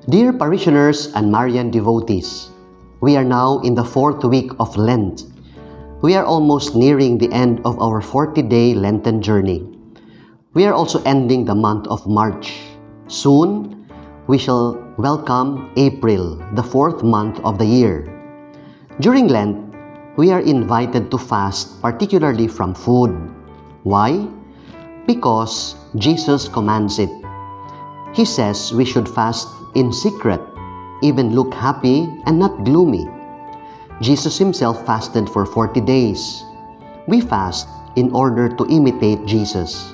Dear parishioners and Marian devotees, we are now in the 4th week of Lent. We are almost nearing the end of our 40-day Lenten journey. We are also ending the month of March. Soon, we shall welcome April, the 4th month of the year. During Lent, we are invited to fast, particularly from food. Why? Because Jesus commands it. He says we should fast in secret, even look happy and not gloomy. Jesus himself fasted for 40 days. We fast in order to imitate Jesus.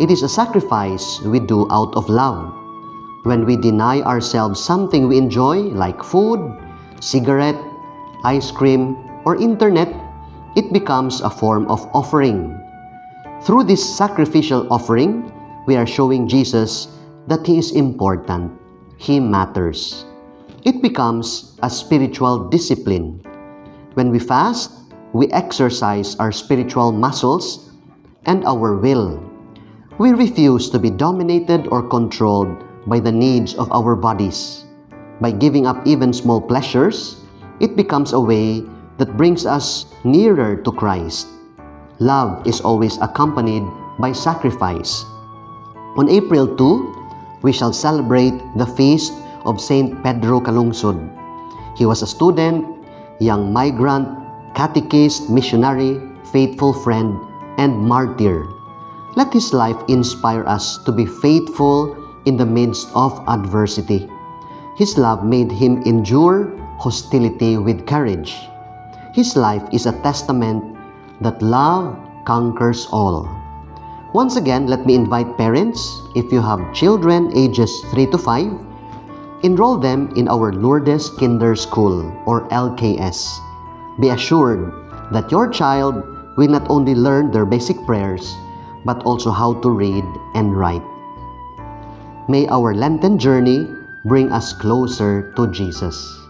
It is a sacrifice we do out of love. When we deny ourselves something we enjoy like food, cigarette, ice cream, or internet, it becomes a form of offering. Through this sacrificial offering, we are showing Jesus that He is important, He matters. It becomes a spiritual discipline. When we fast, we exercise our spiritual muscles and our will. We refuse to be dominated or controlled by the needs of our bodies. By giving up even small pleasures, it becomes a way that brings us nearer to Christ. Love is always accompanied by sacrifice. On April 2, we shall celebrate the feast of Saint Pedro Calungsod. He was a student, young migrant, catechist, missionary, faithful friend, and martyr. Let his life inspire us to be faithful in the midst of adversity. His love made him endure hostility with courage. His life is a testament that love conquers all. Once again, let me invite parents, if you have children ages 3 to 5, enroll them in our Lourdes Kinder School or LKS. Be assured that your child will not only learn their basic prayers, but also how to read and write. May our Lenten journey bring us closer to Jesus.